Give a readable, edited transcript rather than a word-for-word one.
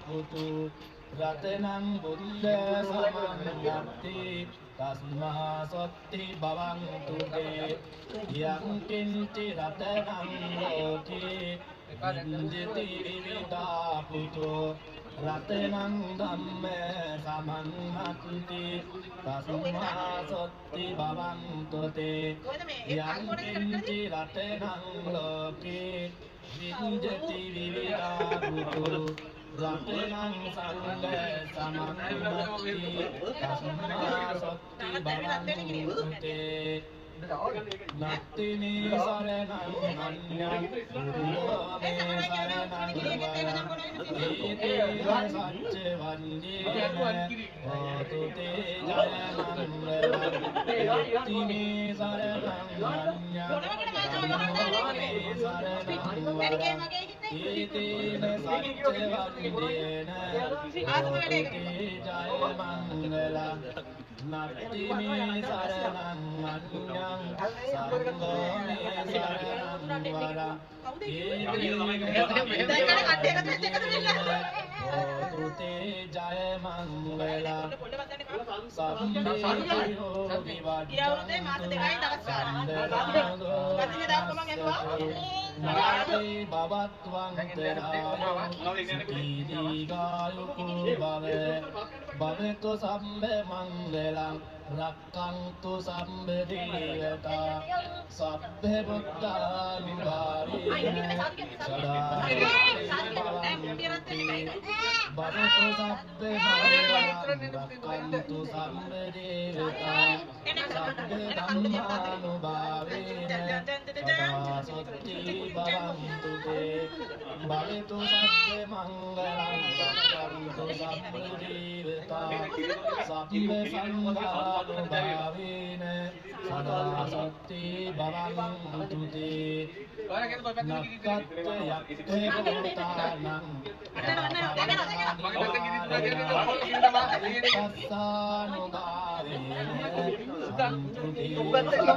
පුතු රතනං බුද්ධ සමන්නත්ති තස්මා සොත්ති භවන්තු තේ යං කිංචි රතනං ලෝකේ විඤ්ඤති විවිධා පුතු රතනං ධම්ම සමන්නත්ති තස්මා සොත්ති භවන්තු තේ යං කිංචි රතනං ලෝකේ විඤ්ඤති විවිධා පුතු රතනං සංඝ සමන්නත්ති තස්මා සොත්ති භවන්තු තේ නත්ති මේ සරණං අඤ්ඤං බුද්ධෝ මේ සරණං වරං ඊතේන සච්ච වන්දේන හෝතු තේ ජය මංගලං නත්ති මේ සරණං අඤ්ඤං බුද්ධෝ මේ සරණං වරං ඊතේන සච්ච වන්දේන හෝතු තේ ජය මංගලං නත්ති මේ සරණං අඤ්ඤං සංඝෝ මේ සරණං වරං හෝතු තේ ජය මංගලං සම්මේතිහෝ විවජ්ජන්තු නාති භවත්වං තරායෝ සුඛී දීඝායුකෝ භව භවතු සම්බ මංගලං රක්ඛන්තු සම්බ දේවතා සබ්බ බුද්ධානුභාවේන සදා භවතු සබ්බ මංගලං රක්ඛන්තු සම්බ දේවතා සබ්බ ධම්මානුභාවේන සදා සොත්ති භවන්තු තේ භවතු සබ්බ මංගලං රක්ඛන්තු සබ්බ දේවතා සබ්බ සංඝානුභාවේන සදා සොත්ති භවන්තු තේ නක්කත්ත යක්ඛ භූතානං තස්සානුභාවේන සන්තු තේ ජය.